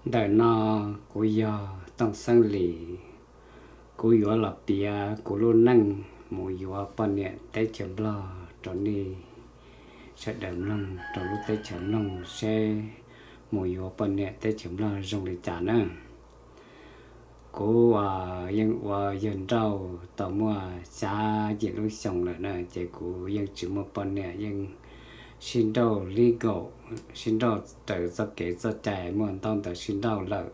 Ntawm no kuv yog Tooj Xeeb Lis, kuv yuav los piav kuv lub neej mus yuav poj niam teb chaws Nplog rau nej sawv daws mloog rau lub teb chaws mloog seb mus yuav poj niam teb chaws Nplog zoo li cas na. Kuv yeej ua yawg nrauj tau muaj xya yim lub xyoo lawm na, ces kuv yeej tsis muaj poj niam, yeej sib nrauj li nkaum, sib nrauj raws txoj kev txoj cai, muaj ntaub ntawv sib nrauj lawm.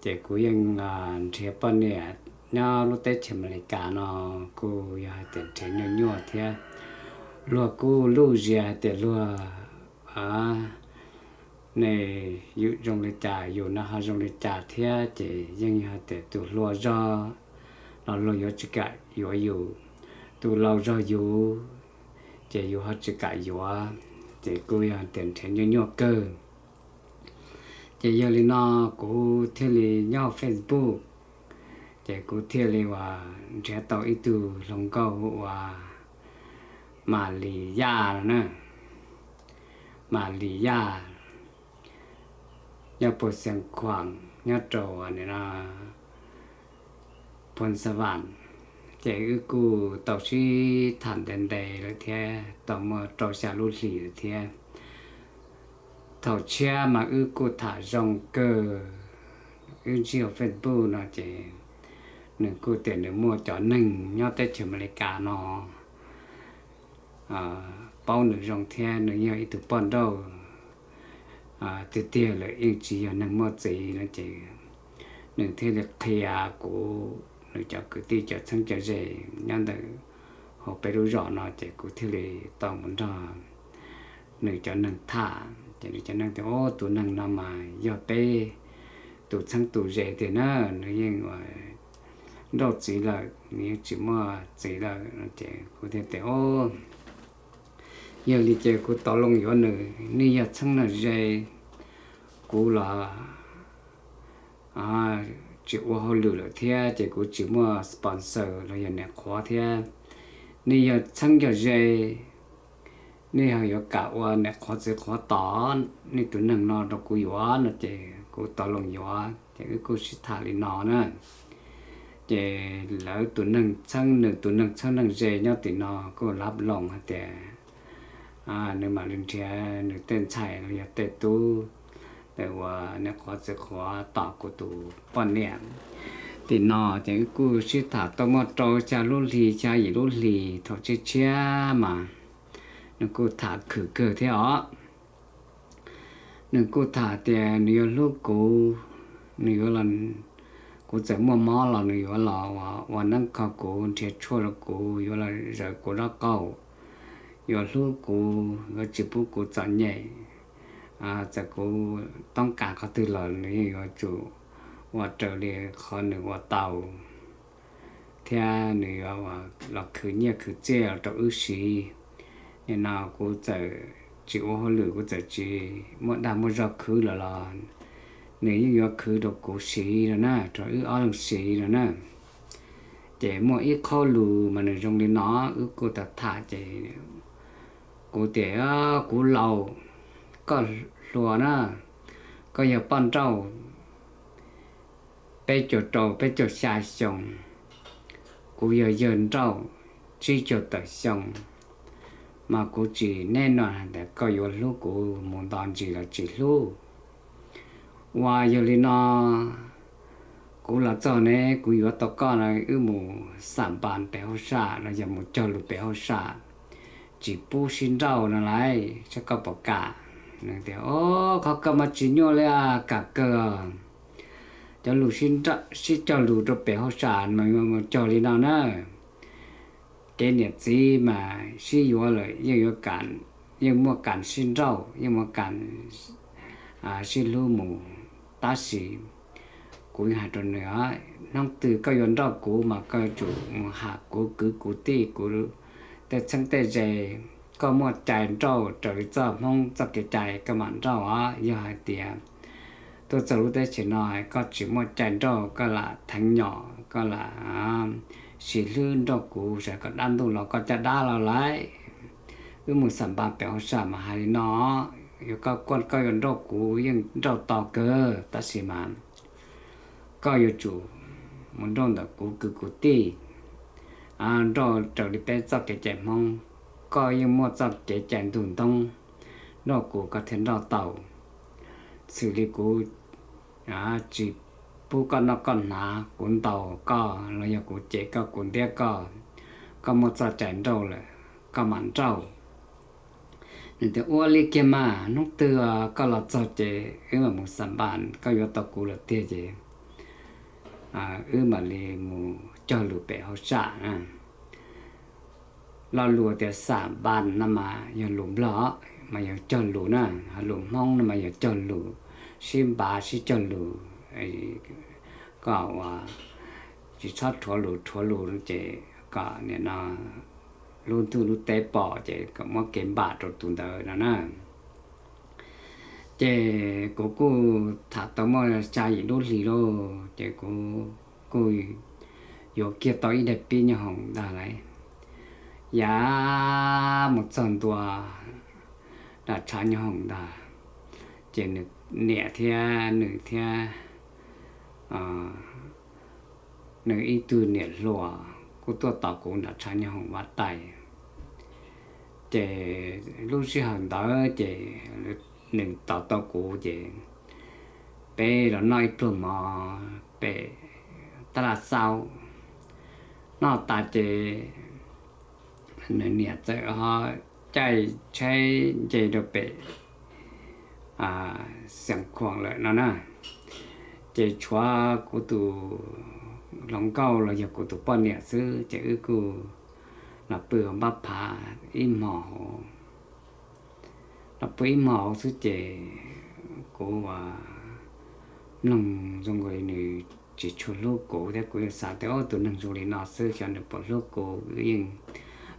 Ces kuv yeej nrhiav poj niam nyob lub teb chaws Amelikas no kuj yog hais tias nrhiav nyuaj nyuaj thiab, luag kuj luj zias hais tias luag ne yus zoo li cas yus no ho zoo li cas thiab, ces yeej yog hais tias tus hluas zog los luag yuav tsis kam yuav yus, tus laus zog yus ces yus ho tsis kam yuav, ces kuj yog tias nrhiav nyuaj nyuaj kawg. Ces yog li no kuv thiaj li nyob Facebook, ces kuv thiaj li uas nrhiav tau ib tug hluas nkauj hu ua Mas Lis Yaj no na, Mas Lis Yaj nyob puag Xiav Khuam nyob rau Phoos Xa Vam, ces wb kuj tau sib tham ntev ntev lawm thiab, tau muaj rau xya lub hlis lawm thiab. Thaum tshiab mas wb kuj tham zoo kawg, wb ntsib hauv Facebook no ces nws kuj tias nws muaj cov neeg nyob teb chaws Amelikas no paub nws zoo thiab nws yog ib tug poj nrauj tiag tiag lawm, yeej tsis yog neeg muaj txiv no ces nws thiaj li qhia kuv nws cov kwv tij cov txheeb cov ze nyob ntawm hauv peb lub zos no, ces kuv thiaj li tau mus nrog nws cov neeg tham. Ces nws cov neeg tias, Au, tus neeg no mas yog peb tus txheeb tus ze tiag na, nws yeej ua nrauj txiv lawm, nws yeej tsis muaj txiv lawm no. Ces kuv thiaj tias, Au, yog li ces kuv tau loo yuav nws, nej yog txheeb no ze, kuv los tsis ua hauj lwm lawm thiab ces kuv tsis muaj sponsor los yog niam qhuav thiab. Nej yog txheeb yog ze, nej ho yuav kam ua niam qhuav txiv qhuav tos nej tus neeg no rau kuv yuav no ces kuv tau loo yuav. Ces wb kuj sib tham li no na. Ces lawv tus neeg txheeb, nws tus neeg txheeb neeg ze nyob tim no kuj lab loos hais tias nws mam li nrhiav nws tej ntxhais los yog tej tub ntawm uas niam qhuav txiv qhuav tos kuv tus poj niam tim no. Ces wb kuj sib tham tau muaj rau xya lub hlis xya yim lub hlis, thaum tshiab tshiab mas nws kuj tham khwm kawg thiab os. Nws kuj tham tias nws yuav hlub kuv, nws yuav, kuv txawm muaj mob los nws yuav los ua neeb kho kuv, nrhiav tshuaj rau kuv, yuav los zawv kuv dab qaum, yuav hlub kuv, yuav tsis pub kuv txom nyem. Txawm kuv toob kas qhov twg los nws yeej yuav tsum ua raws li qhov nws ua tau, thiab nws yuav los khwv nyiaj khwv txiaj rau wb siv. Nim no kuv txawm tsis ua hauj lwm, kuv txawm tsis muaj dag muaj zog khwv lawm los nws yeej yuav khwv rau kuv siv no na, rau wb ob leeg siv no na. Ces muaj ib qho lus mas nws zoo li no, wb kuj tham tham ces kuv tias, Kuv laus, koj hluas na, koj yog poj nrauj peb caug rau peb caug xya xyoo, kuv yog yawg nrauj tsib caug tawm xyoo, mas kuv tsis neb no tias koj yuav hlub kuv mus nto ntsis los tsis hlub. Uas yog li no, kuv los txog ne, kuv yuav tau koj no wb mus xam npas pem hauj sam los yog mus cog lus pem hauj sam, tsis pub sib nrauj no lauj, saib koj puas kam. Nws tias, Au, qhov koj mas tsis nyuaj li, kam kawg. Cov lus sib cog lus rau pem hauj sam mas mus cog li no na, kev niam txiv mas sib yuav lawm yeej yuav, yeej muaj kam sib nrauj, yeej muaj kam sib hlub mus. Tab sis kuv hais rau nws, hnub twg koj yuav nrauj kuv mas koj yuav tsum mus ham kuv kwv kuv tij, kuv tej txheeb tej ze. Koj muaj cai nrauj raws li txoj Hmoob txoj kev cai koj mam nrauj os. Yog hais tias tuaj txog lub teb chaws no koj tsis muaj cai nrauj, koj lam theev nyom, koj lam siv hlwb nrauj kuv, tsam koj dab ntuj los koj caj dab los lawm. Wb mus xam npas pem hauj sam mas hais li no. Yog koj quaj koj yuav nrauj kuv yeej nrauj tau kawg, tab sis mas koj yuav tsum mus nrauj ntawm kuv kwv kuv tij, nrauj raws li peb txoj kev cai Hmoob. Koj yeej muaj txoj kev cai ntug ntoob, nrauj kuv koj thiaj nrauj tau. Xws li kuv tsis pub koj noj koj hnav, kuv ntaus koj los yog kuv cem koj, kuv ntiab koj, koj muaj txoj cai nrauj lawm, koj mam nrauj. Nws tias ua li kiag mas, hnub twg koj los txog ces wb mam mus xa npas, koj yuav tau kuv lawm tiag ces wb mam li mus cog lus pem hauj sam na. Lo lus tias xa npas no mas yog lus Nplog, mas yog cog lus na, ho lus Hmoob no mas yog cog lus, sib npav sib cog lus, kom ua tsis txhob rhuav lus, rhuav lus ces kom nim no lub ntuj lub teb pom ces kom muab kev npam rau tus ntawd no na. Ces kuv kuj tham tau muaj xya yim lub hlis lauj, ces kuv kuj yuav kiag tau ib daim pib nyob hoom ntag lauj, yav mus txog ntua nram tshav nyob hoom ntag. Ces nws niam thiab nws thiab nws ib tug niam hluas kuj tuaj tos kuv nram tshav nyob hoom vaj tais. Ces lub sij hawm ntawd ces nws tos tau kuv ces peb los noj ib pluag mov pem tab laj xaub. Noj tas ces nws niam txawm ho caij tsheb nce rau pem Xeev Khuam lawm no na. Ces tshuav kuv tus hluas nkauj los yog kuv tus poj niam xwb ces wb kuj los pw hauv npab phav ib hmos hauv. Los pw ib hmos hauv xwb ces kuv ua mloog zoo nkaus li nws tsis tshua hlub kuv thiab kuv yeej xav tias tus neeg zoo li no xwb xyov nws puas hlub kuv, wb yeej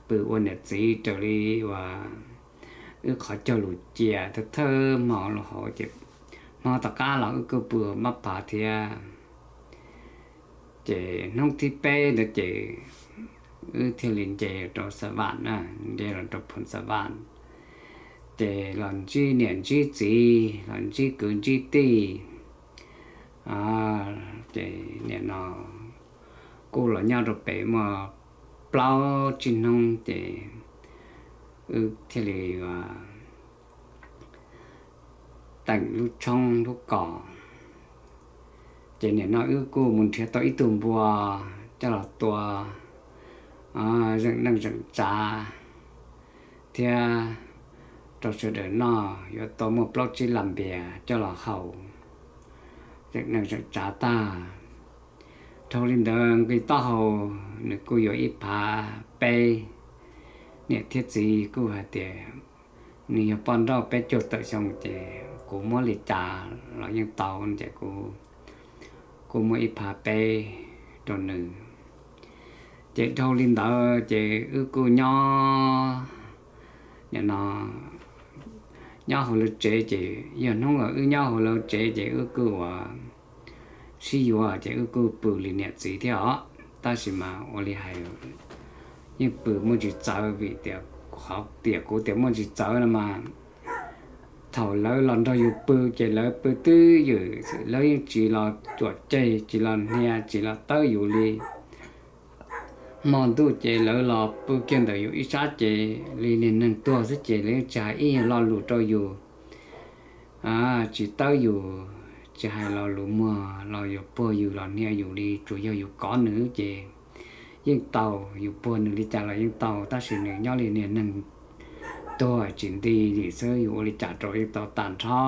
pw ua niam txiv raws li uas wb qhov cog lus cia thawj thawj hmo los hauv ces hmo tom qab los wb kuj pw npab phav thiab. Ces hnub thib peb ntawd ces wb thiaj li nce rau Xav Vam na, nce los rau Phoos Xav Vam. Ces los ntsib niam ntsib txiv, los ntsib kwv ntsib tij. Ces nim no kuj los nyob rau pem muaj plaub tsib hnub ces wb thiaj li teem lub tshoob lub kos. Ces nim no wb kuj mus nrhiav tau ib tug npua coj los tua zeem neej zeem tsav thiab rau sawv daws noj, yuav tau muaj plaub tsib las npias coj los haus zeem neej zeem tsav tag. Dhau li ntawd nqi taub hau nws kuj yuav ib phav peb. Niam thiab txiv kuj hais tias nws yog poj nrauj peb caug tawm xyoo ces kuv muab li cas los yeej tau, ces kuv kuj muab ib phav peb rau nws. Ces dhau li ntawd ces wb kuj nyob, nim no nyob hauv lawv tsev ces yog hnub uas wb nyob hauv lawv tsev ces wb kuj ua sib yuav ces wb kuj pw li niam txiv thiab os. Tab sis mas ua li hais yeej pw muaj tsis txawv vim tias qhov tias kuv tias muaj tsis txawv no mas thaum lawv los nrog yus pw ces lawv pw twb ywm, lawv yeej tsis los cuam ceg, tsis los hnia, tsis los tawb yus li. Hmo ntuj ces lawv los pw kiag ntawm yus ib sab ces li niag neeg tuag xwb ces lawv yeej tsis hais ib lo lus rau yus, tsis tawb yus, tsis hais lo lus muag los yus puag yus los hnia yus li, tsuas yog yus kov nws ces yeej tau, yus puag nws li cas los yeej tau, tab sis nws nyob li niag neeg tuag tsis nti li xwb, yus ua li cas rau yeej tau tag nrho.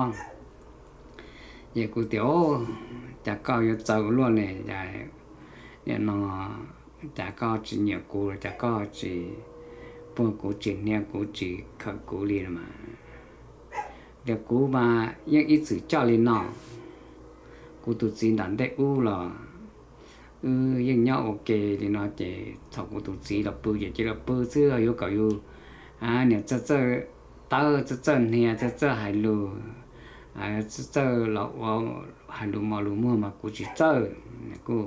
Ces kuv tias, Cas koj yuav txawv ua luaj ne? Nim no cas koj tsis nyiam kuv, cas koj tsis puag kuv, tsis hnia kuv, tsis khawm kuv li no mas? Tias kuv mas yeej ib txwm coj li no. Kuv tus txiv nram ntej ub los wb yeej nyob ua ke li no ces thaum kuv tus txiv los pw ces cia li pw xwb, yuav kom yus niam txawj txawj tawb, txawj txawj hnia, txawj txawj hais lus, txawj txawj los ua hais lus mos lus muag mas kuv tsis txawj. Kuj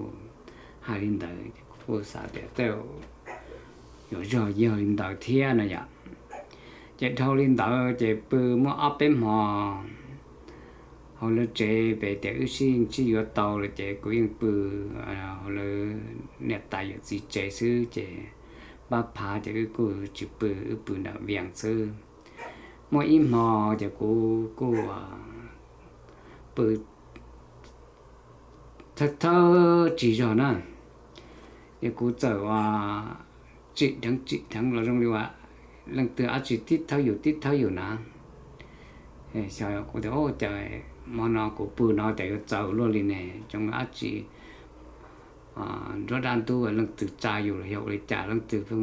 hais li ntawd, kuv kuj xav tias tej zaum yuav zog yog li ntawd thiab no yom. Ces dhau li ntawd ces pw muaj ob peb hmo hauv lawv tsev pem tias wb sib yeej sib yuav tau lawm ces kuv yeej pw hauv lawv niam tais yawm txiv tsev xwb ces pab phav ces wb kuj tsis pw, wb pw nram Vias xwb. Muaj ib hmo ces kuv kuj pw thawj thawj tsis zog na, ces kuv txawm ua tsim dheev tsim dheev los zoo li uas leej twg dab tsi tib thawb yus tib thawb yus na. Kuv tias, Ua cas hmo no kuv pw no cas yuav txawv luaj li ne? Cov dab tsi nruab dab ntub leej twg tsa yus los yog ua li cas, leej twg pheej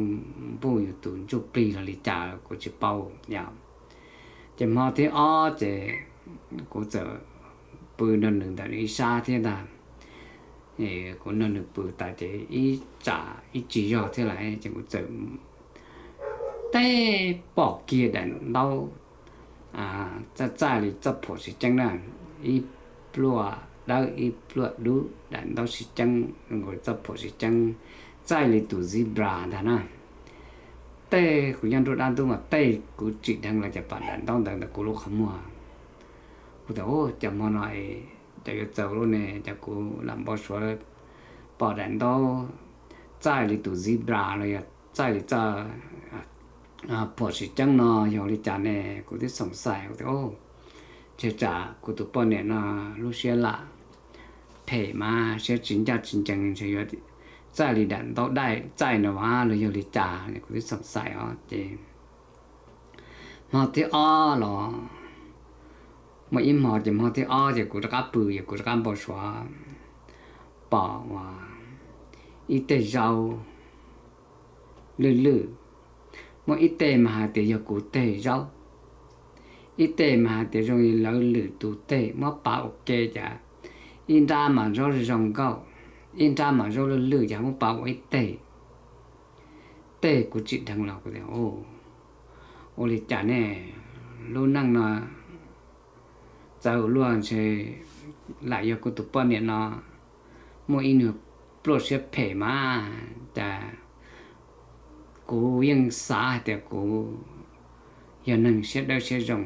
npuj yus tus ntsuj plig los li cas kuv tsis paub yom. Ces hmo thib ob ces kuv txawm pw nrog nws ntawm ib sab thiab ntag. Kuv nrog nws pw tas ces ib tsam ib tsis zog thiab lawm ces kuv txawm tej pom kiag daim ntaub txaij txaij li txoj phuam sib ceeb na, ib pluaj dawb ib pluaj dub, daim ntaub sib ceeb, txoj phuam sib ceeb, txaij li tus zebra ntag na. Tej kuv nyob nruab dab ntub mas tej kuv tsim dheev los cas pom daim ntaub ntawd ntawm kuv lub qhov muag. Kuv tias, Ua cas hmo no es cas yuav txawv luaj ne? Cas kuv lam npau suav pom daim ntaub txaij li tus zebra los yog txaij li txoj phuam sib ceeb no yog li cas ne? Kuv twb xoom xais, kuv tias, Ntshe tsam kuv tus poj niam no lub siab lam phem mas siab tsis ncaj tsis ncees, ntshe yuav txaij li daim ntaub daim txaij no mas los yog li cas? Kuv twb xoom xais os. Ces hmo thib ob los, muaj ib hmo ces hmo thib ob ces kuv rov qab pw ces kuv rov qab npau suav pom ua ib teg zaub lwj lwj. Muaj ib teg mas hais tias yog kuv teg zaub, ib teg mas hais tias zoo li lawv lwm tus teg muab pav ua ke cas ib nrab mas zaub zoo nkauj, ib nrab mas zaub lwj lwj ces muab pav ua ib teg. Tej kuv tsim dheev los kuv tias, Ua li cas ne? Lub neej no txawv luaj, ntshe lam yog kuv tus poj niam no muaj ib nws pluaj siab phem mas cas kuv yeej xav hais tias kuv yog neeg siab dawb siab zoo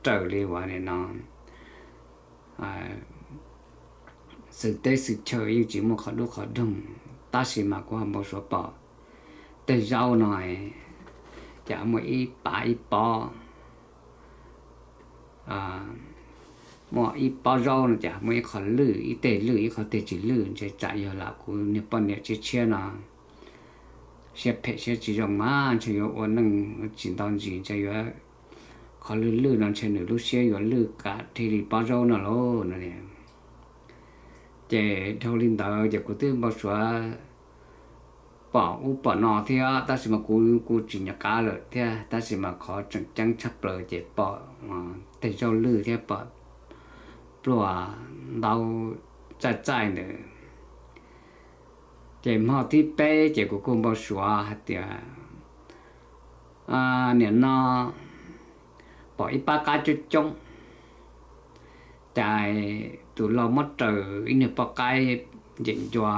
raws li uas nim no xwm teb xwm chaw yeej tsis muaj qhov dub qhov doog, tab sis mas kuv ho npau suav pom tej zaub no cas muaj ib pav ib pob, muaj ib pob zaub no cas muaj ib qho lwj, ib teg lwj ib qho teg tsis lwj, ntshe tsam yog lam kuv niag poj niam tshiab tshiab no siab phem siab tsis zoo mas ntshe yuav ua neej tsis nto ntsis, ntshe yuav qhov lwj lwj no ntshe nws lub siab yuav lwj kam dhia li pob zaub no lauj no. Ces dhau li ntawd ces kuv twb npau suav pom ub pom no thiab, tab sis mas kuv kuj tsis nco qab lawm thiab, tab sis mas qhov tseem ceeb tshaj plaws ces pom tej zaub lwj thiab pom pluaj ntaub txaij txaij ntawd. Ces hmo thib peb ces kuv kuj npau suav hais tias nim no pom ib pab qaib coob coob, cas tus lau muab raws ib niag poj qaib, ntim ncua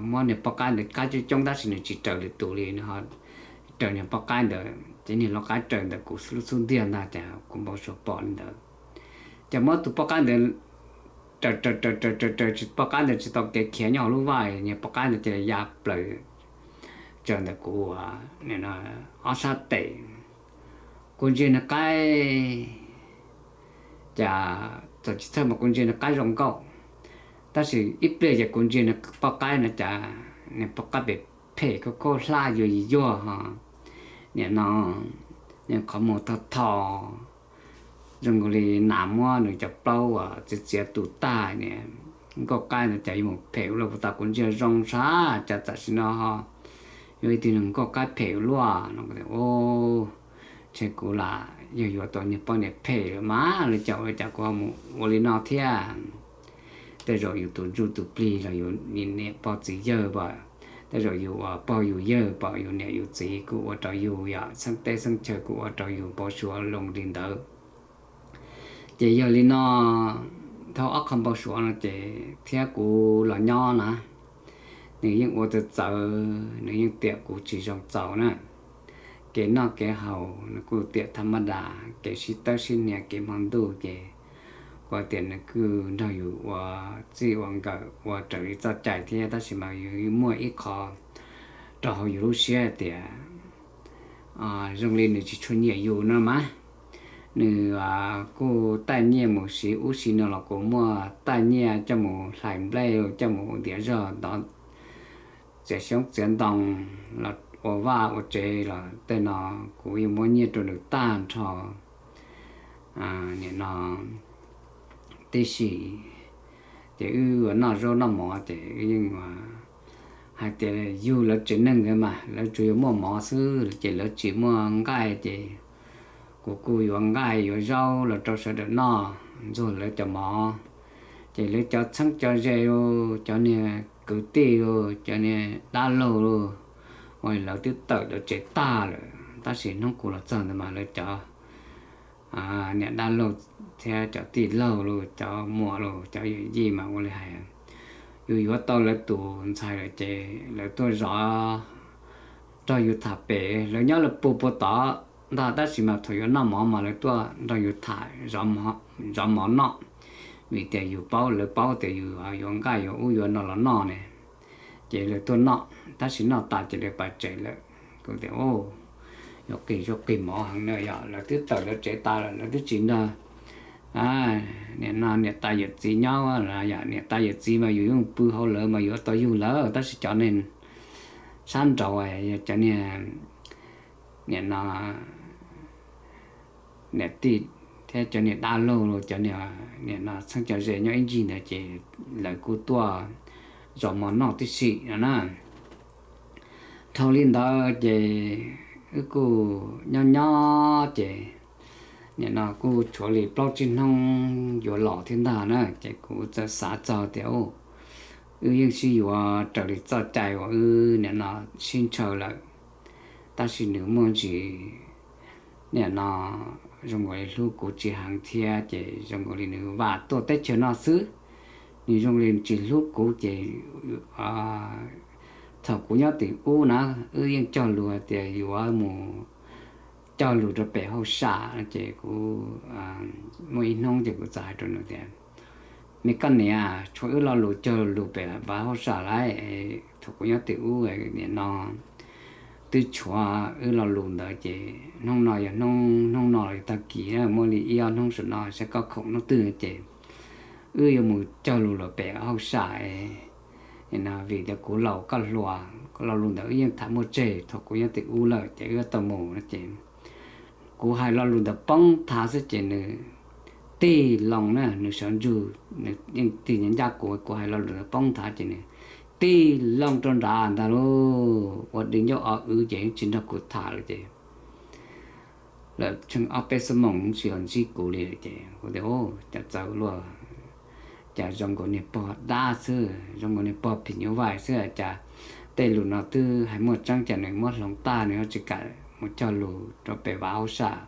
muab niag poj qaib ntawd qaib coob coob tab sis nws tsis raws lwm tus li, nws ho raws niag poj qaib ntawd ces niag lau qaib raws ntawm kuv lub xub ntiag ntag, cas kuv npau suav pom li ntawd. Ces muab tus poj qaib ntawd raws raws raws raws raws raws, poj qaib ntawd tsis tau kev khiav nyob hauv lub vaj, niag poj qaib ntawd cia li ya plaws tsaws ntawm kuv ob sab tes. Kuv ntsia niag qaib, cas txawm tsis txhawj mas kuv ntsia niag qaib zoo nkauj, tab sis ib pliag ces kuv ntsia niag poj qaib no cas niag poj qaib phem phem khab khab hlab yuag yuag ho, nim no niag qhov muag tho tho zoo nkaus li nas muab nws cov plaub uas txiav txiav tu tag. Niag nkauj qaib ntawd cas yuav mus phem ua luaj, puas tas kuv ntsia zoo sab cas tam sim no ho yuav ib tug neeg nkauj qaib phem ua luaj no. Ntshe kuv lam yog yuav tau niag poj niam phem lawm mas li cas ua li cas kuv ho mus ua li no thiab. Tej zaum yus tus ntsuj tus plig los yus niam pog txiv yawg pom, tej zaum yus ua pog yus yawg pom yus niam yus txiv kuj ua rau yus yom, xeeb teb xeeb chaw kuj ua rau yus npau suav loo li ntawd. Ces yog li no, thaum ob qho npau suav no ces thiab kuv los nyob na, nws yeej ua txawv txawv, nws yeej tiam kuv tsis zoo txaus na. kev noj kev haus nws kuj tiam tha maj das, kev sib tawb sib hnia kev hmo ntuj ces kuv tias nws kuj nrog yus ua txij ua nkawm ua raws li txoj cai thiab, tab sis mas yus muaj ib qho rau hauv yus lub siab tias zoo li nws tsis tshua nyiam yus no mas. Nws kuj taij nyiaj mus siv ub siv no los kuv muaj taij nyiaj coj mus hlais nplej, coj mus ua ntiav zog ntov, txiav xyoob txiav ntoo los ua vaj ua tsev los tej no kuv yeej muab nyiaj rau nws tag nrho. Nim no tib si ces wb ua noj zaub noj mov ces wb yeej hais tias yug lawv tsev neeg mas lawv tsuas yuav muaj mov xwb ces lawv tsis muaj nqaij ces kuv kuj yuav nqaij yuav zaub los rau sawv daws noj ntxuag lawv cov mov. Ces lawv cov txheeb cov ze, cov niag kwv tij, cov niag dab laug, uas lawv twb tawm lawv tsev tag lawm tab sis hnub kuv los txog ntawd mas lawv cov niam dab laug thiab cov tij laug los cov muam los cov yawm yij mas ua li hais yus yuav tau lawv tus ntxhais lawm ces lawv tuaj zov nrog yus tham pem, lawv nyob lawv puag puag tod ntag tab sis mas thaum yuav noj mov mas lawv tuaj nrog yus tham zov mov noj, vim tias yus paub lawv paub tias yus yuav nqaij yuav ub yuav no los noj ne. Ces lawv tuaj noj tab sis noj tas ces lawv pais tsev lawm. Kuv tias yuav qig zuj qig mov heev na, yog lawv twb tawm lawv tsev tas lawm lawv twb tsis nrog niam no niam tais yawm txiv nyob, yog niam tais yawm txiv mas yus yeej pw hauv lawv mas yus tau yug lawm tab sis cov neeg sab nraud, cov niag niam no niam tij thiab cov niag dab laug los cov niam no txheeb cov ze nyob ib ncig ntawd ces lawv kuj tuaj zov mov noj tib si no na. Dhau li ntawd ces wb kuj nyob nyob ces nim no kuj tshuav li plaub tsib hnub yuav los thiab ntag na ces kuv txawm xav txog tias wb yeej sib yuav raws li txoj cai uas wb nim no sib ntshaw lawm, tab sis nws muaj ntsis nim no zoo nkaus li hlub kuv tsis heev thiab ces zoo nkaus li nws vam tuaj teb chaws no xwb, nws zoo li tsis hlub kuv ces thaum kuv nyob tim ub na wb yeej cog lus hais tias yuav mus cog lus rau pem hauj sam no ces kuv muaj ib hnub ces kuv txawm hais rau nws tias me koj niam, tshuav wb lo lus cog lus pem vaj hauj sam lawm, thaum kuv nyob tim ub nim no twb tshuav wb lo lus ntawd ces hnub no yog hnub, hnub no los yog tag kis muaj li ib ob hnub saum no saib koj khoom hnub twg ces wb yuav mus cog lus los pem hauj sam no, vim tias kuv laus koj hluas, lo lus ntawd wb yeej tham muaj tseg thaum kuv nyob tim ub lawm ces wb tau mus no ces kuv hais lo lus ntawd poob thav xwb ces nws tig loo na, nws sawv ntsug, nws yeej tig ncaj kuv, kuv hais lo lus ntawd poob thav ces nws tig loo rau nrad ntag lauj, ua di ncauj o wv ces yeej tsis nrog kuv tham lawm ces lawv tsheej ob peb xuab moos tsis los ntsib kuv li lawm ces kuv tias cas txawv luaj, cas zoo nkaus niag pog dab xwb, zoo nkaus niag pog phim nyuj vais xwb, cas tej lus no twb hais muaj tseeb cas nws muab hloov tag nws ho tsis kam mus cog lus rau pem vaj hauj sam.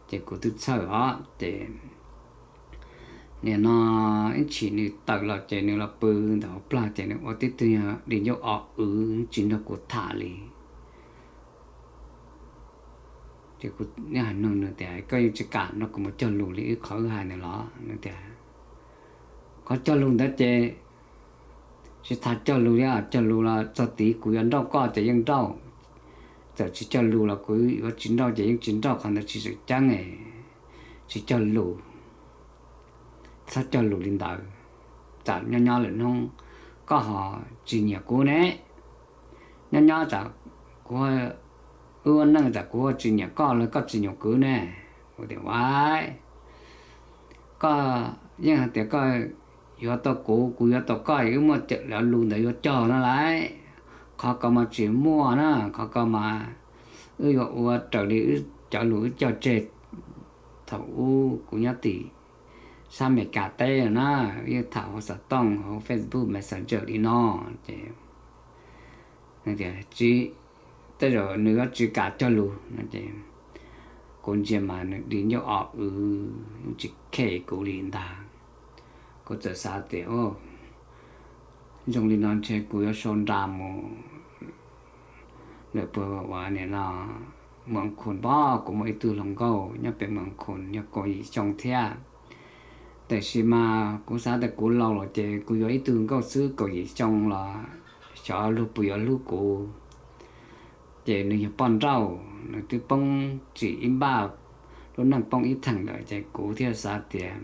Ces kuv twb txhawj os ces nim no ib chim nws tawm los ces nws los pw ntawm hauv plag ces nws ua tib tug di ncauj o wv tsis nrog kuv tham li. Ces kuv hais nug nws tias koj yeej tsis kam nrog kuv mus cog lus li wb qhov wb hais ntawd los? Nws tias qhov cog lus ntawd ces tsis tas cog lus li, cog lus los txog tid kuv yuav nrauj koj ces yeej nrauj, txawm tsis cog lus los kuv yuav tsis nrauj ces yeej tsis nrauj, qhov ntawd tsis tseem ceeb, tsis cog lus, txhob cog lus li ntawd, tsam nyob nyob lwm hnub koj ho tsis nyiam kuv ne, nyob nyob tsam kuv, wb ua neej tsam kuv ho tsis nyiam koj los koj tsis nyiam kuv ne. Kuv tias ua, koj yeej hais tias koj yuav tau kuv, kuv yuav tau koj, wb muaj cov lus ntawd yuav cog no lauj, qhov ko mas tsis muaj na, qhov ko mas wb yuav ua raws li wb cov lus wb cog tseg thaum ub kuv nyob tim sab Amelikas teb na, wb yeej tham hauv xov tooj hauv Facebook Messenger li no ces tsis, tej zaum nws yuav tsis kam cog lus no ces kuv ntsia mas nws di ncauj o wv tsis khe kuv li ntag. Kuv txawm xav tias zoo li no ntshe kuv yuav sau nra mus lawm puag uas nim no Moos Khun, pom kuv muaj ib tug hluas nkauj nyob pem Moos Khun yog kaum yim xyoo thiab. Tiam sis mas kuv xav tias kuv laus lawm ces kuv yuav ib tug nkauj xwb kaum yim xyoo los xyov luag puas yuav hlub kuv. Ces nws yog poj nrauj, nws twb poob tsim ib npaj, lub neej poob ib theem lawm, ces kuv thiaj xav tias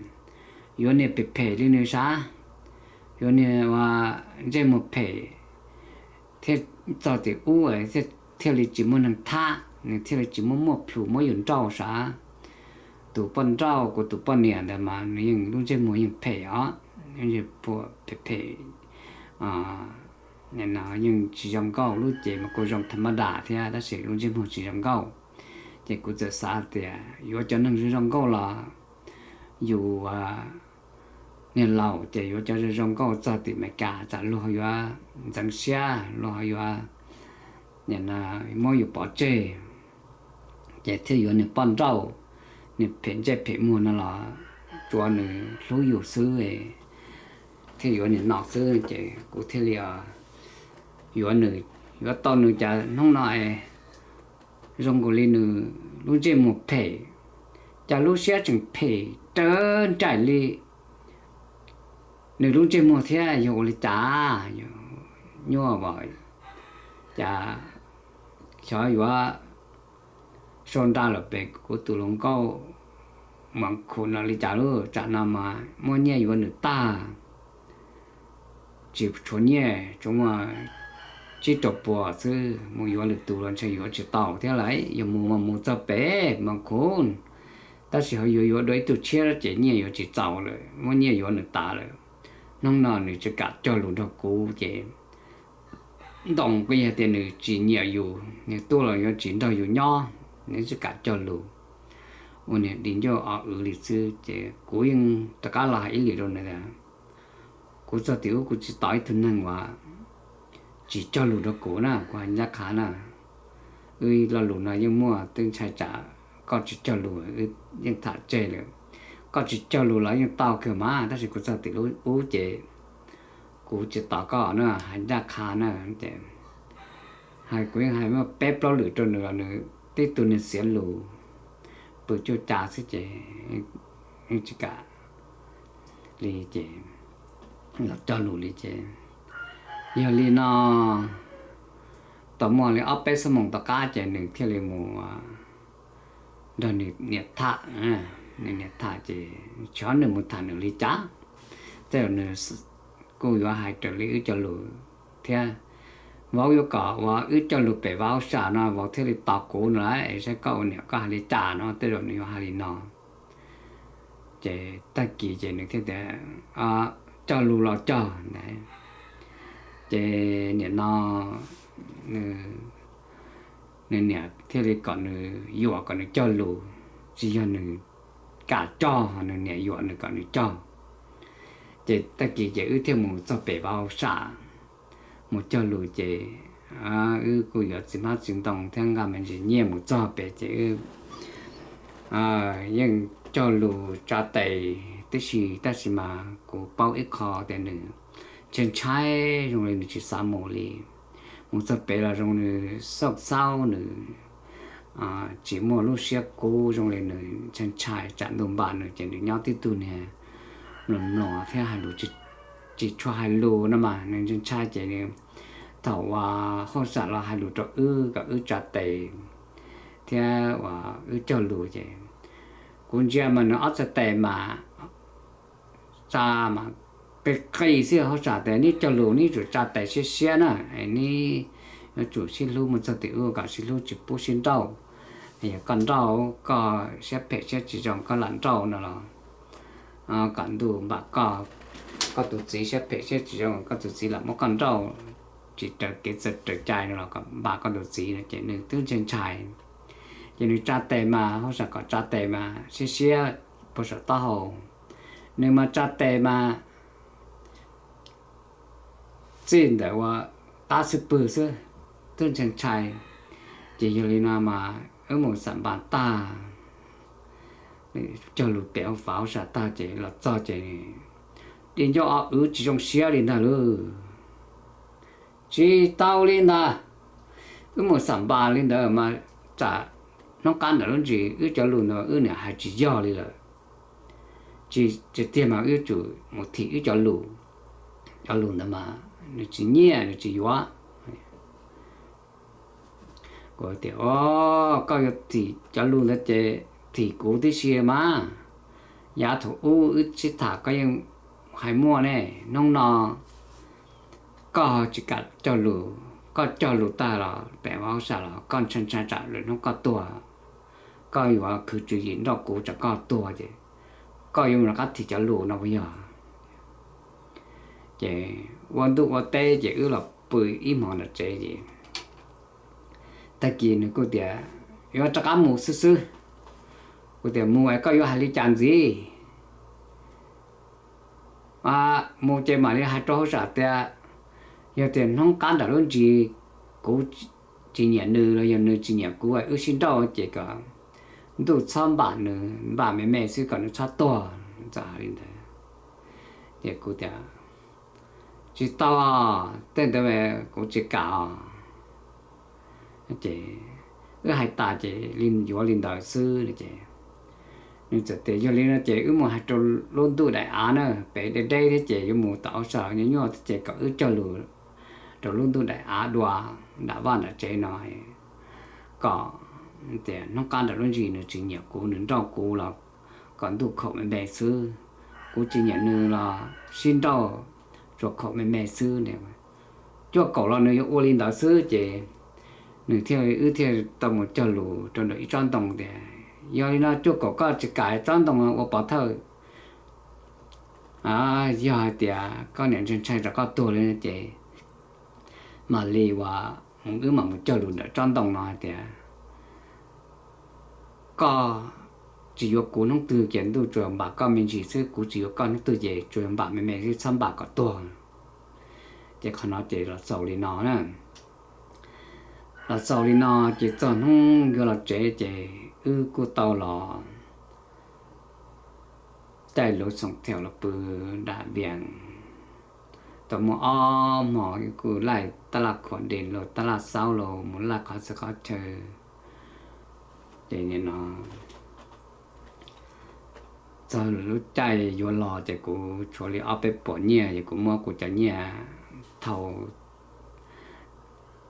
yuav niag phem phem li nws sav, yuav niag ua ntsej muag phem thiab txog tim ub thiaj li tsis muaj neeg thab, nws thiaj li tsis muaj muaj plhus muab yus nrauj sav. Tus poj nrauj, kuv tus poj niam ntawd mas nws yeej lub ntsej muag yeej phem os, phem phem, yeej tsis zoo nkauj, lub cev mas kuj zoo tham ma das thiab tab sis lub ntsej muag tsis zoo nkauj. Ces kuv txawm xav tias yuav cov neeg zoo zoo nkauj los yus niag laus, ces yuav cov zoo zoo nkauj txog tim Amelikas tsam luag yuav ntxeev siab, luag yuav muab yus pov tseg, ces thiaj yuav niag poj nrauj, niag phem ntsej phem muag no los tsuav nws hlub yus xwb, thiaj yuav niag no xwb. Ces kuv thiaj li yuav nws, yuav tau nws cas hnub no es zoo nkaus li nws lub ntsej muag phem, cas lub siab tseem phem rawv nraim li nws lub ntsej muag thiab. Yog ua li cas, nyuaj as, cas xyov yuav sau nra lawm pem kuv tus hluas nkauj Moos Khun no li cas lauj. Tsam no mas muab nyiaj yuav nws tag, tsis tshuav nyiaj, tsuas muaj tsib rau puas xwb, mus yuav lwm tus los ntshe yuav tsis tau thiab lawm. Yog mus mas mus txog pem Moos Khun, tab sis ho yuav yuav dua ib tug tshiab ces nyiaj yuav tsis txaus lawm, muab nyiaj yuav nws tas lawm. Hnub no nws tsis kam cog lus nrog kuv ces ntoo kuj yog tias nws tsis nyiam yus, nws tuaj los yuav tsis nrog yus nyob, nws tsis kam cog lus, ua niag di ncauj o wv li xwb. Ces kuv yeej rov qab los hais ib lim rau nws tias kuv txog tim ub kuv tsis tos ib tug neeg uas tsis cog lus rau kuv na, kuv hais ncaj qha na. Wb lo lus no yeej muaj, twb ntshai tsam koj tsis cog lus, wb yeej tham tseg lawm. Koj tsis cog lus los yeej tau kawg mas, tab sis kuv txog tim ub ces kuv tsis tos koj na, hais ncaj qha na. Ces hais kuv yeej hais muaj peb plaub lwm rau nws los nws tib tug niag xiav lus, pw cuaj ca xwb ces yeej tsis kam li ces los cog lus li ces. Yog li no tau muaj li ob peb xuab moos tom qab ces nws thiaj li mus nrog nws niam tham. Nws niam tham ces xyov nws mus tham nws li cas, tej zaum nws kuj yuav hais raws li wb cog lus thiab. Vauv yuav kom uas wb cog lus pem vauv sam no vauv thiaj li tos kuv no lauj, saib koj ua niam koj hais li cas no, tej zaum nws yuav hais li no. Ces tag kis ces nws thiaj tias cog lus los cog na. Ces nim no nws niam thiaj li kom nws yuam kom nws cog lus, tsis yog nws kam cog, nws niam yuam nws kom nws cog. Ces tag kis ces wb thiaj mus txog pem vauv sam mus cog lus ces wb kuj yuav txiv hmab txiv ntoo thiab nqa me ntsis nyiaj mus txog pem ces wb yeej cog lus tsa tes tib si, tab sis mas kuv paub ib qho tias nws ntshai ntshai zoo li nws tsis xav mus li. Mus txog pem los zoo nws xauj xaub, nws tsis muaj lub siab kub, zoo li nws ntshai ntshai tsam ntuj npam nws ces nws nyob tib tug niag mluas mluas thiab hais lus tsis tshua hais lus no mas nws ntshai ntshai ces nws thaum uas hauj sam los hais lus rau wb kom wb tsa tes thiab uas wb cog lus ces kuv ntsia mas nws ob txhais tes mas tsa mas qis qis xwb. Hauj sam tias neb cog lus neb tsum tsa tes siab siab na, neb yuav tsum sib hlub, mus txog tim ub kom sib hlub tsis pub sib nrauj. Yog koj nrauj koj siab phem siab tsis zoo koj lam nrauj no los kom ntuj npam koj, koj tus txiv siab phem siab tsis zoo koj tus txiv lam muab koj nrauj tsis raws kev txawj raws cai no los kom npam koj tus txiv no ces nws twb ntshai ntshai. Ces nws tsa tes mas hauj sam kom tsa tes mas siab siab puag saum taub hau, nws mas tsa tes mas txij ntawm ua qab xwb pwg xwb, twb ntshai ntshai. Ces yog li no mas wb mus xam npas tag, cog lus pem hauj sam tag ces los txog ces di ncauj o wv tsis zoo siab li ntag lauj. Tsis tau li ntag, wb mus xam npas li ntawd mas tsam hnub qab nram lub ntsis wb cov lus ntawd wb niam hais tsis yog li lawm. Tsis tiag mas wb yuav tsum mus thim wb cov lus. Cov lus ntawd mas nws tsis nyiaj nws tsis yuav. Kuv tias, O, koj yuav thim cov lus ntawd ces thim kuv tib si mas. Yav thaum ub wb sib tham koj yeej hais muaj ne, hnub no koj tsis kam cog lus, koj cog lus tag los pem vaj hauj sam los koj ntshai ntshai tsam lwm hnub koj tuag, koj yuav khwv tswv yim nrauj kuv tsam koj tuag ces koj yuav mus rov qab thim cov lus no puas yog? Ces ua ntuj ua teb ces wb los pw ib hmo nram tsev ces tag kis nws kuj tias, Yuav rov qab mus xwb xwb. Kuv tias, Mus es koj yuav hais li cas ntxiv? Mus ces mam li hais rau hauj sam tias, yog tias hnub qab nram lub ntsis kuv tsis nyiam nws los yog nws tsis nyiam kuv wb sib nrauj ces kom ntuj txhob npam nws, npam me me xwb kom nws txhob tuag. Txawm hais li ntawd ces kuv tias, Tsis tau, tej ntawd kuv tsis kam os. Ces wb hais tas ces yuav li ntawd xwb ces nws txawm tias, Yog li no ces wb mus hais rau lub ntuj daim av na, pem deb deb thiab ces yuav mus tom ub sab nyuaj nyuaj thiab ces kom wb cog lus rau lub ntuj daim av dua, nram vaj nram tsev no, kom tias hnub qab nram lub ntsis nws tsis nyiam kuv nws nrauj kuv los kom ntuj khaum me me xwb, kuv tsis nyiam nws los sib nrauj tsuas khaum me me xwb. Cuaj kaum los nws yuav ua li ntawd xwb ces nws thiaj, wb thiaj tau mus cog lus rau ntawm ib tsob ntoo tias, Yog li no cuaj kaum koj tsis kam tsob ntoo ua pov thawj, yog hais tias koj niam ntshai ntshai rau koj tuag li ces mam li uas wb mam mus cog lus ntawm tsob ntoo no hais tias, Koj tsis yuav kuv hnub twg ces ntuj tsuas npam koj me ntsis xwb, kuv tsis yuav koj hnub twg ces tsuas npam me me xwb, txhob npam kom tuag. Ces qhov no ces los xaus li no na. Los xaus li no ces txog hnub yuav los tsev ces wb kuj tau los caij lub xoom theem los pw nram Vias. Tau muaj ob hmo kuj laij tab laj khuam des los tab laj xaub los mus laij qhov txhia qhov chaw. Ces nim no txog lub caij yuav los ces kuv tshuav li ob peb puas nyiaj ces kuv muab kuv cov nyiaj thau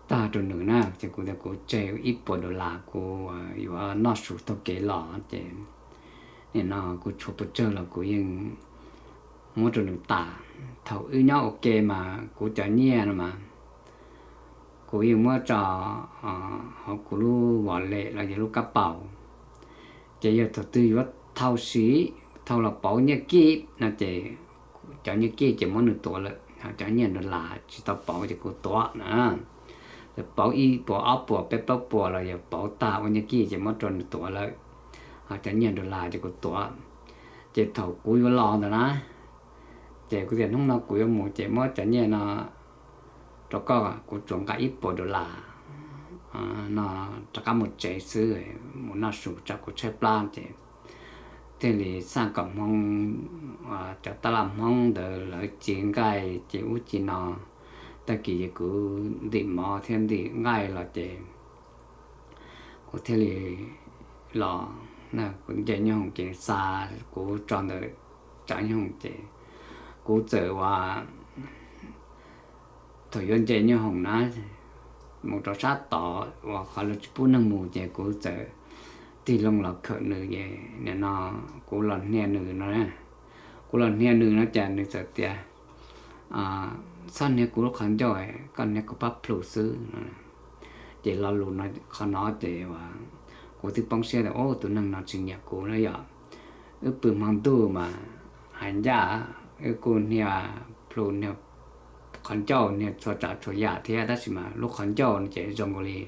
tag rau nws na, ces kuv tias kuv tseg ib puas dollar kuv yuav noj su taug kev los ces nim no kuv tshuav pes tsawg los kuv yeej muab rau nws tas. Thaum wb nyob ua ke mas kuv cov nyiaj no mas kuv yeej muab tso hauv kuv lub wallet los yog lub kab paus. Ces yog thaum twg yuav thau siv, thau los pauv nyiaj kij no ces cov nyiaj kij ces muab nws tuav lawm, ho cov nyiaj dollar tsis tau pauv ces kuv tuav na. Pauv ib puas ob puas peb plaub puas los yog pauv tag ua nyiaj kij ces muab rau nws tuav lawm, ho cov nyiaj dollar ces kuv tuav. Ces thaum kuv yuav los ntawd na, ces kuv tias hnub no kuv yuav mus ces muab cov nyiaj no rau koj, kuv tsuas nqa ib puas dollar no rov qab mus tsev xwb, mus noj su tsam kuv tshaib plab. Ces thiaj li xaj kom Hmoob, cov tab laj Hmoob ntawd lawv ci nqaij ci ub ci no, tag kis ces kuv ntim mov thiab ntim nqaij los ces kuv thiaj li los, kuv nce nyoob hoom ces xa kuv tso ntawm tsav nyoob hoom ces kuv txawm ua, thaum yuav nce nyoob hoom na, mus rau sab tod uas qhov lawv tsis pub neeg mus ces kuv txawm tig loo los khawm nws es nim no kuv los hnia nws no, kuv los hnia nws no ces nws txawm tias, Txhob hnia kuv lub qhov ncauj, koj hnia kuv pab plhu xwb. Ces lo lus no, qhov no ces kuv twb poob siab tias, Ub, tus neeg no tsis nyiam kuv na yom. Wb pw hmo ntuj mas hais ncaj, wb kuj hnia plhu hnia qhov ncauj hnia txhua tsav txhua yam thiab tab sis mas lub qhov ncauj no ces zoo nkaus li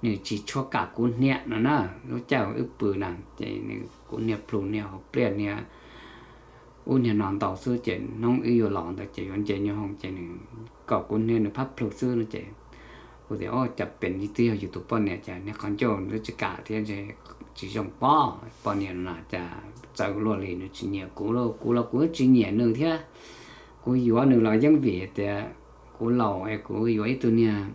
nws tsis tshua kam kuv hnia no na. Lub caij wb pw na ces nws, kuv hnia plhu hnia hauv pliaj hnia ub hnia no ntau xwb ces hnub wb yuav los ntawd ces yuav nce nyoob hoom ces nws kom kuv hnia nws phab plhu xwb no ces kuv tias, Ua cas pem twb yog yus tus poj niam cas hnia qhov ncauj twb tsis kam thiab, tsis zoo pob, poj niam no cas txawv luaj li, nws tsis nyiam kuv lauj, kuv los kuv tsis nyiam nws thiab. Kuv yuav nws los yeej vim tias kuv laus es kuv yuav ib tug niag,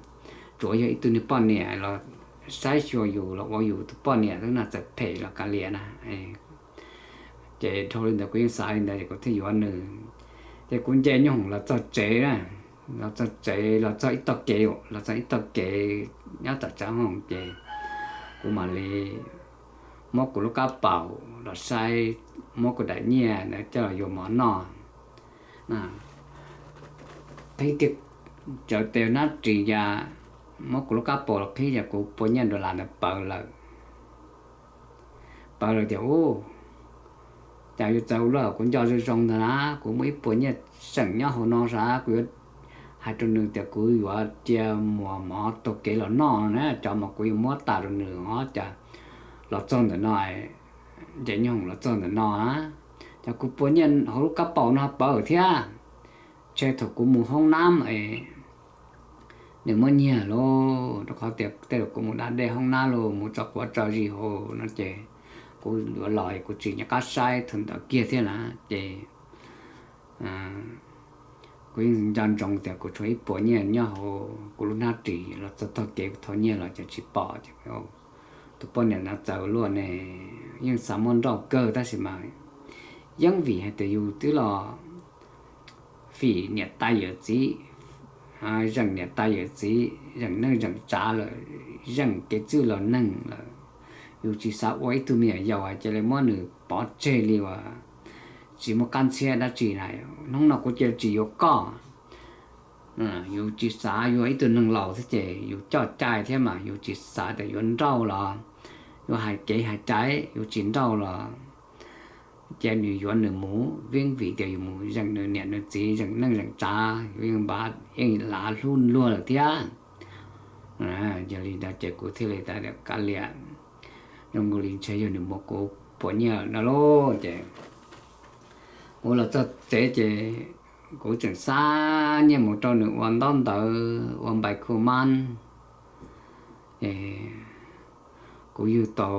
tsuav yog ib tug niag poj niam los saib xyuas yus los ua yus tus poj niam xwb no, txawm phem los kav liam na. Ces dhau li ntawd kuv yeej xav li ntawd es kuv thiaj yuav nws. Ces kuv nce nyoob hoom los txog tsev na, los txog tsev, los txog ib tog kev, los txog ib tog kev nyob tom tsav hoom ces kuv mam li muab kuv lub kab paus los saib, muab kuv daim nyiaj ntawd coj los yuav mov noj. Qhib tiag, tsawv tes hnab ris ya, muab kuv lub kab paus los qhib ya kuv puas nyiaj dollar ntawd pawv lawm. Pawv lawm tias, u, cas yuav txawv ua luaj, kuv nco zoo zoo ntag na, kuv muaj ib puas nyiaj seem nyob hauv no sav, kuv yuav hais rau nws tias kuv yuav cia muas mov taug kev los noj na, cov mas kuv yuav muab tas rau nws os, cas los txog ntawm no, nce nyoob hoom los txog ntawm no na, cas kuv puas nyiaj hauv lub kab paus no pawv thiab. Ntshe thaum kuv mus hoob nab es nws muab nyiag lauj, rau qhov tias tej zaum kuv mus da dej hoob nab los mus tso quav tso zis hauv no ces kuv yuav los kuv tsis nco qab saib thaum ntawd kiag thiab na. Ces kuv yeej nco ntsoov tias kuv tshuav ib puas nyiaj nyob hauv kuv lub hnab ris, los txog tog kev kuv thau nyiaj los ces tsis pom ces tus poj niam no txawv luaj ne, yeej xav muab nrauj kawg tab sis mas yeej vim hais tias yus twb los fim niam tais yawm txiv, zeem niam tais yawm txiv, zeem neej zeem tsav lawm, zeem kev txwj los neeg lawm, yus tsis xav ua ib tug me nyuam yaus cia li muab nws pov tseg li uas tsis muaj qab ntxhiab dab tsi na. Hnub no kuv cia li tsis yuav koj, yus tsis xav yuav ib tug neeg laus thiab ces yus coj cai thiab mas yus tsis xav tias yuav nrauj los yuav hais kev hais cai, yus tsis nrauj los cia nws yuav nws mus, vim vim tias yus mus zeem nws niam nws txiv, zeem neej zeem tsav, yus yeej npaj yeej lav hlub luag lawm thiab. Yog li ntawd ces kuv thiaj li kav liam, zoo nkaus li ntshe yog nws muab kuv puas nyiaj lawm no lauj. Ces kuv los txog tsev ces kuv tseem xa nyiaj mus rau nws ua ntaub ntawv ua npais khu mab. Kuv yug tau,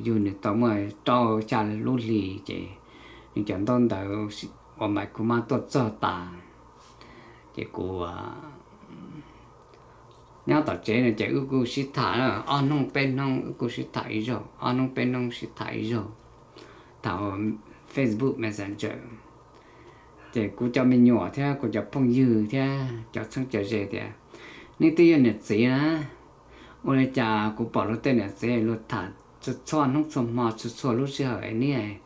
yug nws tau muaj rau xya lub hlis ces nws cov ntaub ntawv ua npais khu mab tuaj txog tas ces kuv nyob tom tsev no ces wb kuj sib tham, ob hnub peb hnub wb kuj sib tham ib zaug, ob hnub peb hnub sib tham ib zaug, tham Facebook Messenger. Ces kuv cov me nyuam thiab kuv cov phooj ywg thiab cov txheeb cov ze tias, nej twb yog niam txiv na, ua li cas kuv pom luag tej niam txiv luag tham txhua hnub txhua hmo txhua txhua lub sij hawm, nej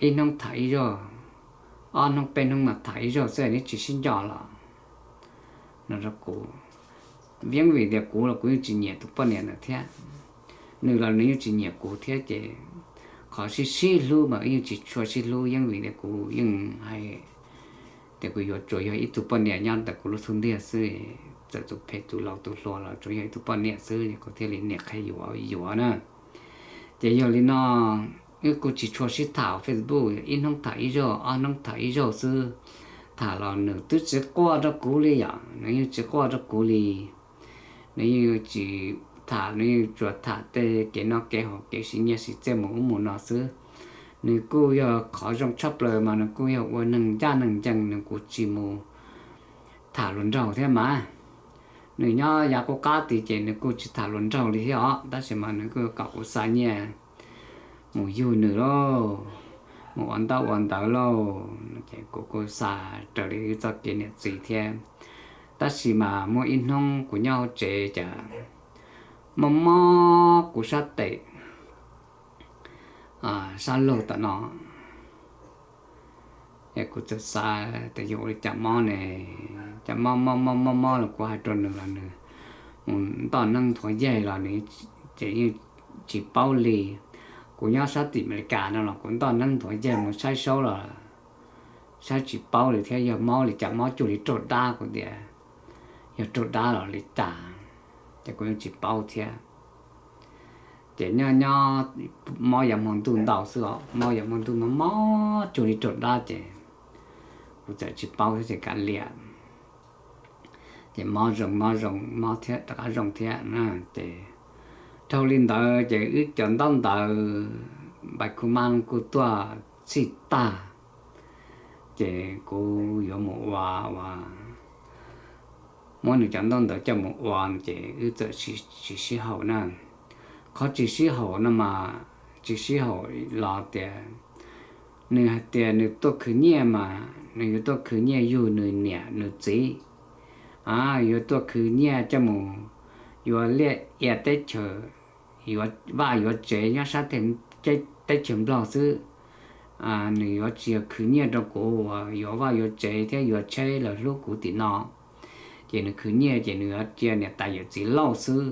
ib hnub tham ib zaug, ob hnub peb hnub mas tham ib zaug xwb, nej tsis sib nco los? No rau kuv, yeej vim tias kuv los kuv yeej tsis nyiam tus poj niam ntawd thiab, nws los nws yeej tsis nyiam kuv thiab ces qhov sib sib hlub mas wb yeej tsis tshua sib hlub, yeej vim tias kuv yeej hais tias kuv yuav tsuas yog ib tug poj niam nyob ntawm kuv lub xub ntiag xwb, txawm tus phem tus laus tus hluas los tsuas yog ib tug poj niam xwb, kuv thiaj li niam qhia yuav yuav na. Ces yog li no, wb kuj tsis tshua sib tham Facebook, ib hnub tham ib zaug, ob hnub tham ib zaug xwb. Tham los nws twb tsis quaj rau kuv li yom, nws yeej tsis quaj rau kuv li. Nws yeej tsis tham, nws yeej tsuas tham tej kev noj kev haus kev siv nyiaj siv txiaj mus ub mus no xwb. Nws kuj yog qhov zoo tshaj plaws mas nws kuj yog ua neeg ncaj neeg ncees, nws kuj tsis mus tham hluas nraug thiab mas. Nws nyob yav qub qab tid ces nws kuj tsis tham hluas nraug li thiab os, tab sis mas nws kuj kom kuv xa nyiaj mus yug nws lauj, mus ua ntaub ua ntawv lauj, ces kuv kuj xa raws li wb txoj kev niam txiv thiab. Tab sis mas muaj ib hnub kuv nyob hauv tsev cas mob mob kuv sab tes, sab laug tom no. Es kuv txawm xav tias yog ua li cas mob ne, cas mob mob mob mob mob los kuv hais rau nws los nws mus ntoj neeb nthuav yaig los nws ces yeej tsis paub li. Kuv nyob sab tim Amelikas no los kuv ntoj neeb nthuav yaig mus saib saub los saib tsis paub li thiab, yog mob li cas mob cuag li raug dab, kuv tias yog raug dab los li cas, ces kuv yeej tsis paub thiab. Ces nyob nyob mob yav hmo ntuj ntau xwb os, mob yav hmo ntuj mob mob cuag li raug dab ces kuv txawm tsis paub thiab ces kav liam. Ces mob zoo mob zoo mob thiab rov qab zoo thiab na. Ces dhau li ntawd ces wb cov ntaub ntawv npais khu mab kuj tuaj txhij tag. Ces kuv yuav mus ua ua muab nws cov ntaub ntawv coj mus ua ces wb txawm tsis sib haum na. Qhov tsis sib haum no mas tsis sib haum los tias nws hais tias nws tuaj khwv nyiaj mas nws yuav tuaj khwv nyiaj yug nws niam nws txiv, yuav tuaj khwv nyiaj coj mus yuav liaj ia teb chaws, yuav vaj yuav tsev nyob sab teb chaws Nplog xwb. Nws yuav tsis yog khwv nyiaj rau kuv uas yuav vaj yuav tsev thiab yuav tsheb los hlub kuv tim no, ces nws khwv nyiaj ces nws yuav cia niam tais yawm txiv lauj xwb.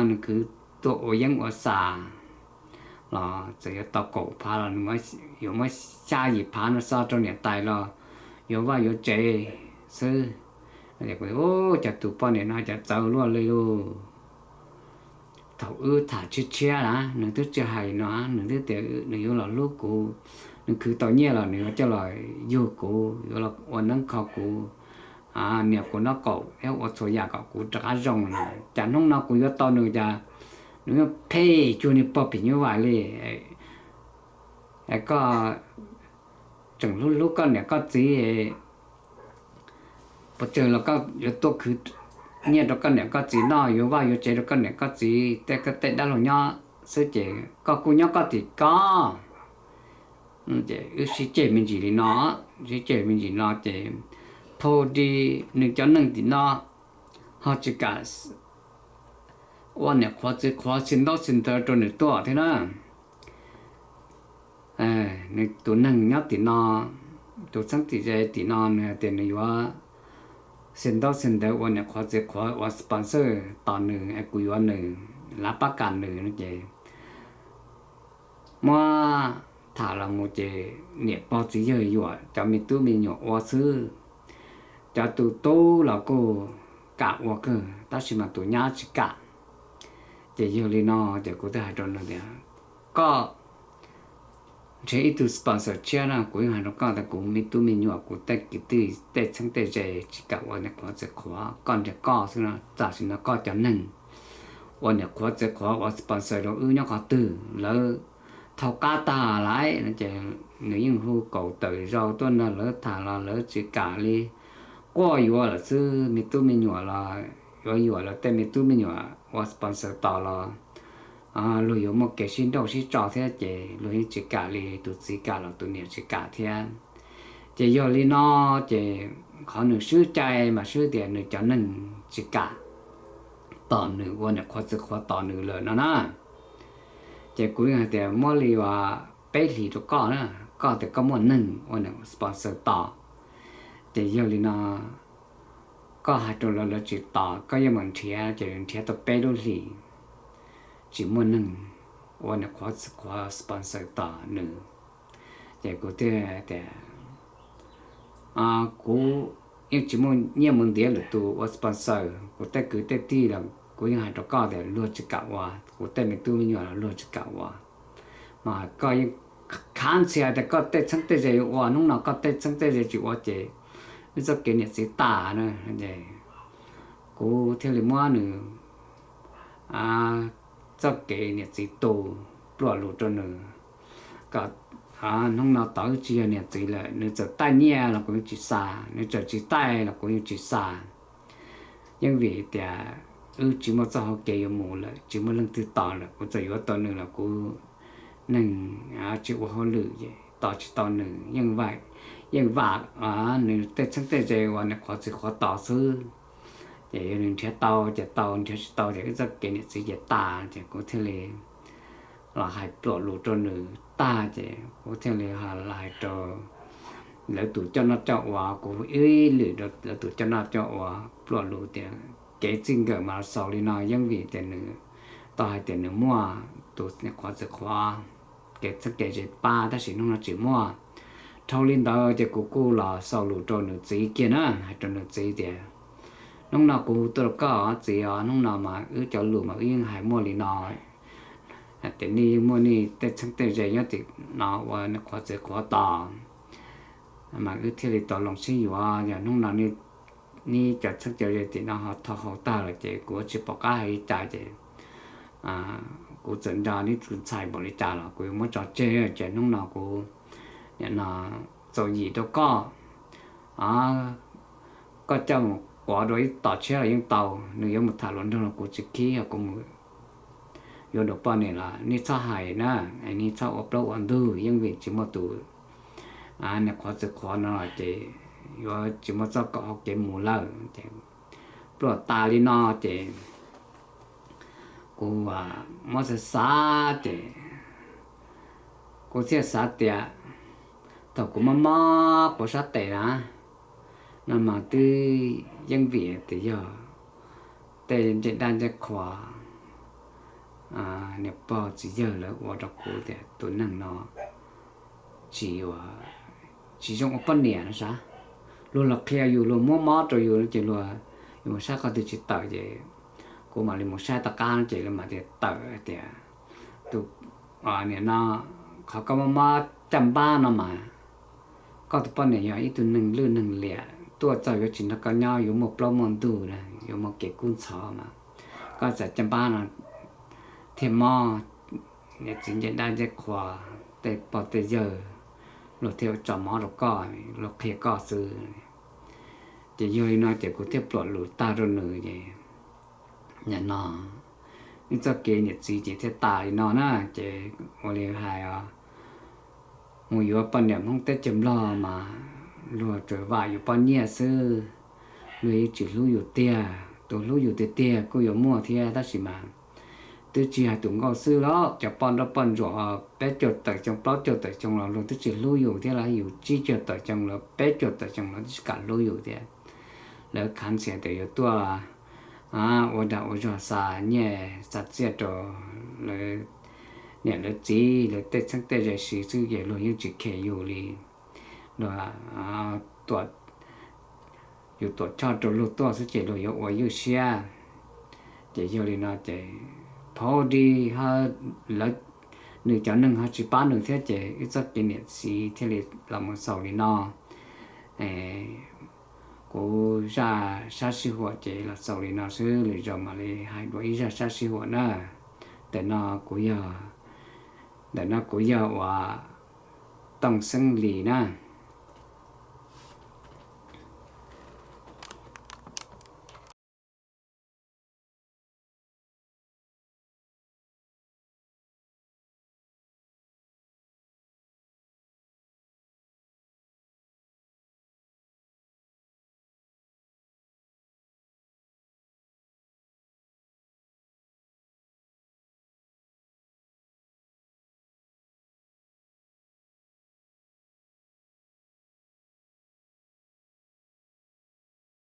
Nws khwv tuaj ua yeeb ua xas los txawm yuav tau kaum phav los nws yuav muab xya yim phav no xa rau niam tais los yuav vaj yuav tsev xwb. Cov tus poj niam no cov txawv luaj li lus. Thaum wb tham tshiab tshiab na nws twb tsis hais no, nws twb tias nws yuav los hlub kuv, nws khwv tau nyiaj los nws yuav coj los yug kuv, yuav los ua neeb kho kuv, niam kuv noj kaum thiab ua txhua yam kom kuv rov qab zoo no. Cas hnub no kuv yuav tau nws cas nws yeej phem cuag niag pog phim nyuj vais li. Koj tseem hlub hlub koj niam koj txiv, pes tsawg los koj yuav tuaj khwv nyiaj rau koj niam koj txiv noj, yuav vaj yuav tsev rau koj niam koj txiv, tej koj tej dab laug nyob xwb ces koj kuj nyob koj tim koj. Wb sib ceg me ntsis li no, sib ceg me ntsis no ces phau di nws cov neeg tim no ho tsis kam ua niam qhuav txiv qhuav xi ntaub xi ntawv rau nws tuaj thiab na. Nws tus neeg nyob tim no, tus txheeb tim ze tim no nws hais tias nws yuav xi ntaub xi ntawv ua niam qhuav txiv qhuav ua sponsor tos nws es kuv yuav nws, lav pab kam nws no ces muab tham los mus ces niam pog txiv yawg yuam cov me tub me nyuam ua xwb. Cov tus tub los kuj kam ua kawg tab sis mas tus nyab tsis kam. Ces yog li no ces kuv thiaj hais rau nws tias koj nrhiav ib tug sponsor tshiab na, kuv yeej hais rau koj tias kuv me tub me nyuam kuv tej kwv tij tej txheeb tej ze tsis kam ua niam qhuav txiv qhuav, koj nrhiav koj xwb no, tam sim no koj cov neeg ua niam qhuav txiv qhuav ua sponsor rau wb nyob qhov twg, lawv thau qab tag lawm no ces nws yeej hu kaum tawm zaus tuaj nrog lawv tham los lawv tsis kam li, quaj yuav lawm xwb, me tub me nyuam los yuav yuam lawv tej me tub me nyuam ua sponsor tos los luag yuav muaj kev sib nrauj sib tso thiab ces luag yeej tsis kam li, tus txiv kam los tus niam tsis kam thiab. Ces yog li no ces qhov nws swb cai mas swb tias nws cov neeg tsis kam tos nws ua niam qhuav txiv qhuav tos nws lawm no na. Ces kuv yeej hais tias muab li uas peb hlis rau koj na, koj tias koj muaj neeg ua niam sponsor tos, ces yog li no koj hais rau lawv lawv tsis tos koj yeej mam nrhiav, ces nrhiav tau peb lub hlis tsis muaj neeg ua niam qhuav txiv qhuav sponsor tos nws. Ces kuv thiaj tias kuv yeej tsis muaj nyiaj mus ntiav lwm tus ua sponsor, kuv tej kwv tej tij los kuv yeej hais rau koj tias luag tsis kam ua, kuv tej me tub me nyuam los luag tsis kam ua. Mas koj yeej khav ntxhias tias koj tej txheeb tej ze yuav ua, hnub no koj tej txheeb tej ze tsis ua ces wb txoj kev niam txiv tas na. Kuv thiaj li muab nws txoj kev niam txiv tu, pluag lus rau nws kom hnub no tod wb tsis yog niam txiv lawm, nws txawm taij nyiaj los kuv yeej tsis xa, nws txawm tsis taij los kuv yeej tsis xa. Yeej vim tias wb tsis muaj txoj hauv kev yuav mus lawm, tsis muaj leej twg tos lawm, kuv txawm yuav tau nws los kuv neeg tsis ua hauj lwm, tos tsis tau nws, yeej vam nws tej txheeb tej ze uas nws qhuav txiv qhuav tos xwb. Ces yog nws nrhiav tau ces tau, nrhiav tsis tau ces wb txoj kev niam txiv ces tas, ces kuv thiaj li los hais pluam lus rau nws tag ces kuv thiaj li los hais rau lawv tus coj noj coj ua, kuv ib lwm rau lawv tus coj noj coj ua pluam lus tias kev txij nkawm mas xaus li no, yeej vim tias nws tau hais tias nws muaj tus qhuav txiv qhuav kev txheeb kev ze pab tab sis hnub no tsis muaj. Dhau li ntawd ces kuv kuj los xaus lus rau nws txiv kiag na, hais rau nws txiv tias hnub no kuv tuaj rau koj txiv os, hnub no mas wb cov lus mas wb yeej hais muaj li no, tias nej yeej muaj nej tej txheeb tej ze nyob tim no ua qhuav txiv qhuav tos, mas wb thiaj li tau los sib yuav. Yog hnub no nej cov txheeb cov ze tim no ho thau hau tag lawm ces kuv tsis pom qab hais li cas ces kuv txawm nco nej tus ntxhais npaum li cas los kuv yuav muab tso tseg. Ces hnub no kuv nim no txaus yim rau koj, koj coj mus pov dua ib tom tshiab los yeej tau. Nws yuav mus tham hluas nraug los kuv tsis khib, kuv mus yuav dua poj niam los nej txhob hais na, nej txhob ua plaub ua ntug, yeej vim tsis muaj tus niam qhuav txiv qhuav no ces yuav tsis muaj txoj kev mus lawm. Ces pluaj tas li no ces kuv muab xav xav ces kuv thiaj xav tias thaum kuv mob mob puas sab tes na, no mas twb yeej vim tias yog tej ncej dab ncej qhua niam pog txiv yawg lawv ua rau kuv tias tus neeg no tsis, tsis zoo ua poj niam no sav. Luag los qhia yus, luag muab mob rau yus ces luag, yus mus saib qhov twg tsis tawm ces kuv mam li mus saib tom qab ces lawv mam tias tawm tias tus niam no, qhov koj mob mob caj npab no mas koj tus poj niam yog ib tug neeg lwj neeg liam, tuaj txog yuav tsis nrog koj nyob, yuav muaj plaub muaj ntug na, yuav muaj kev kub ntxhov mas koj txawm caj npab no thiaj mob. Niam txiv ncej dab ncej qhua, tej pog tej yawg luag thiaj tso mob rau koj, luag qhia koj xwb. Ces yog li no ces kuv thiaj pluam lus tag rau nws ces nim no ib txoj kev niam txiv ces thiaj tas li no na. Ces ua li hais os, mus yuav poj niam Hmoob teb chaws Nplog mas luag tsuas vam yus poj nyiaj xwb, luag yeej tsis hlub yus tiag. Tus hlub yus tiag tiag kuj yuav muaj thiab tab sis mas twb tsis hais tus nkauj xwb los cov poj nrauj poj ntsuam peb caug tawm xyoo plaub caug tawm xyoo los luag twb tsis hlub yus thiab, los yus tsib caug tawm xyoo los peb caug tawm xyoo los twb tsis kam hlub yus thiab. Lawv khav ntxhias tias yuav tuaj ua dag ua zog xa nyiaj xa txiaj rau lawv niam lawv txiv, lawv tej txheeb tej ze siv xwb ces luag yeej tsis khes yus li. Luag tuam, yus tuam choj rau luag tuaj xwb ces luag yuav ua ywj siab. Ces yog li no ces phaub di, nws cov neeg ho tsis pab nws thiab ces wb txoj kev niam txiv thiaj li los mus xaus li no. Kuv zaj sab sij huam ces los xaus li no xwb, lwm zaus mam li hais dua ib zaj sab sij huam na. Ntawm no kuv yog, ntawm no kuv yog uas Tooj Xeeb Lis na.